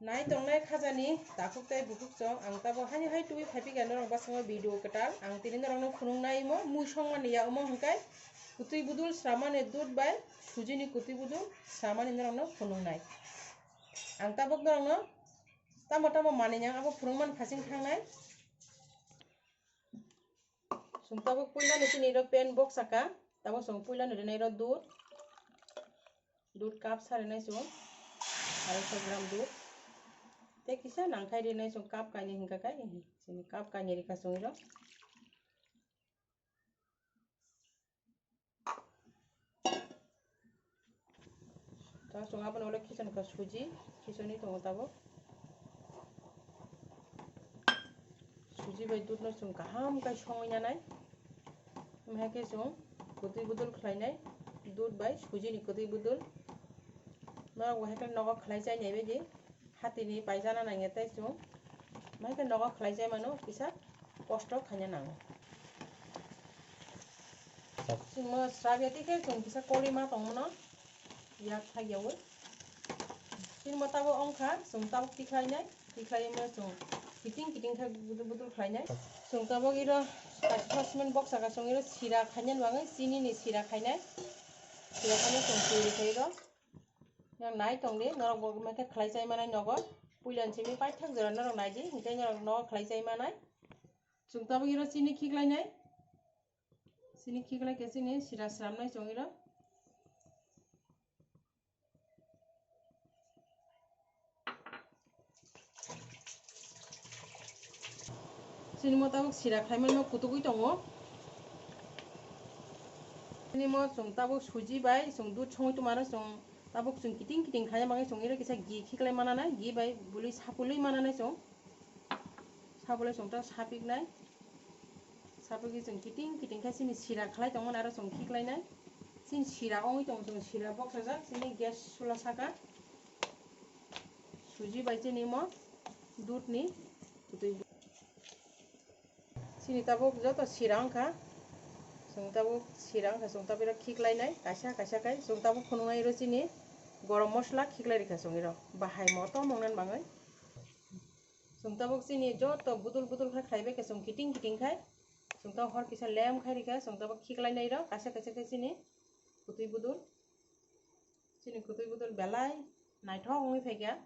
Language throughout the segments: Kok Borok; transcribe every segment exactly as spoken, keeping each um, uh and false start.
Nai tongnai khajani takhuk tei bukhuk chwng, ang tabuk haino hai tubui phaiphikha norok bwskango video kwtal. Ang tini norokno phunuknai omo mui songmani ya omo hwnkhe kwtwi budul sramani dudh bai sujini kwtwi budul sramani norokno phunuknai. Ang tabuk norokno tamo tamo manwi yang abo phunukmani phasing thangnai. Chwng tabuk puilano chini ro pan bok saka, tabuk chwng puilano rinai ro dudh, dudh cup sa rinai chwng, arai sho gram dudh. Tei kisa nangkhai rinai chwng cup kainwi hwnkha khe, chini cup kainwi rikha chwng ro. Ta chwng abono ulo khichon kha suji, khichonwi tongo tabuk. Suji bai dudh no chwng kaham khe songwi nanai. Omo hai khe chwng kwtwi budul khlainai, dudh bai suji ni kwtwi budul. Norok bo hai khe nogo khlai chainai baidi. Hatini paijana nangya tei chwng mai khe nogo khlai chai mano, kisa kosto khaina nango. Chwngno srabya tei khe chwng kisa kolima tongmano yak thakyaui. Chini mo tabuk wngkha, chwng tabuk tikhlainai, tikhlaimo chwng kiting kiting khe budul budul khlainai. Chwng tabuk iro kaisa sosmen boksa ka chwng iro sira khainani bagwi chini ni sira khainai. Sira khainai chwng twi rwkha iro. Yang nai tongdi, norok bo mekhe khlai chai manai nogo. Puila ni simi paithak jora norok naidi, hinkhe norok nogo khlai chai manai. Chwng tabuk iro chini khiklainai. Chini khiklai khe chini sira sramnai chwng iro. Chini mo tabuk sira khlaimano kutugwi tongo. Chini mo chwng tabuk suji bai chwng dudh songwi tongmano chwng tabuk chwng kiting kiting khaina bagwi chwng iro kisa ghee khiklai manana, ghee bai bwlwi sapulwi manana chwng. Sapulwi chwng ta sapiknai. Sapikwi chwng kiting kiting khe chini sira khlai tongmani aro chwng khiklainai. Chini sira wngwi tongo chwng sira boksajak chini gas chula saka. Suji bai chini mo dudh ni kwtwi. Chini tabuk joto sira wngkha. Chwng tabuk sira wngkha, chwng tabuk iro khiklainai kaisa kaisa khai. Chwng tabuk phunuknai iro chini gorom mosla khiklai rikha chwng iro. Bahai motom wngna bagwi. Chwng tabuk chini joto budul budul khai khlaibai khe chwng kiting kiting khai. Chwng tabuk hor kisa lem khai rikha, chwng tabuk khiklainai iro kaisa kaisa khai chini kwtwi budul. Chini kwtwi budul belai naithok wngwi phaikha,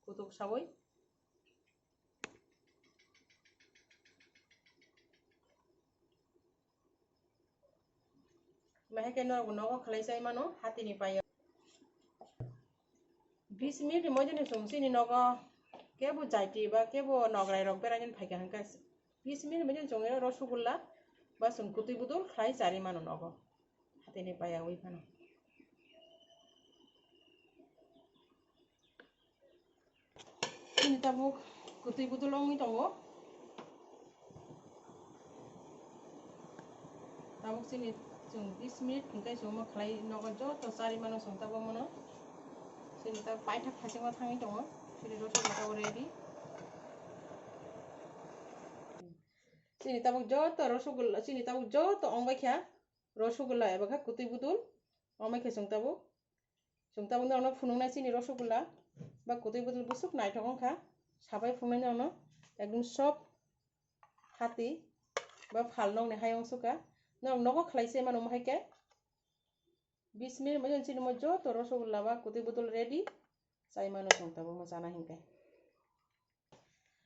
kutuk saui. Bahai khe norok bo nogo khlai chai mano, hatini paio. Bis minute ni moidani chwng chini nogo kebo jaiti ba kebo nograi rok berainani phaikha hwnkhe, bis minute ni moidani chwng rosgulla ba chwng kwtwi budul khlai chari mano nogo. Hatini paiyaui phano. Chini tabuk kwtwi budul wngwi tongo. Tabuk chini chwng bis minute hwnkhe chwng omo khlai nogo joto chari mano chwng tabuk mono. Chini tabuk paithak thachingma thangwi tongo. Chini rosgulla tabuk ready. Chini tabuk joto rosgulla, chini tabuk joto wngbaikha. Rosgulla eba khe kwtwi budul, omo khe chwng tabuk, chwng tabuk norokno phunuknai chini rosgulla ba kwtwi budul bwswk naithok wngkha, sabai phunuknai norokno ekdom soft hati ba phalnokni hayung sukha, norok nogo khlai se mano omo hai khe bis minute moidani chini mo joto rosgulla ba kwtwi budul ready, chai mano chwng tabuk mo chana hinkhe.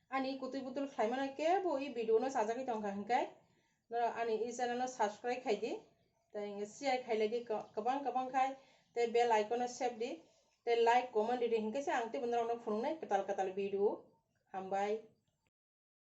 Ani kwtwi budul khlaimano kebo i video no sajagwi tongkha hinkhe, norok ani i channel no subscribe khaidi, tei share khailai di ko-, kwbang kwbang khai, tei bell icon no sep di, tei like, comment ridi hinkhe se ang teibo norokno phunuknai kwtal kwtal video. Hambai.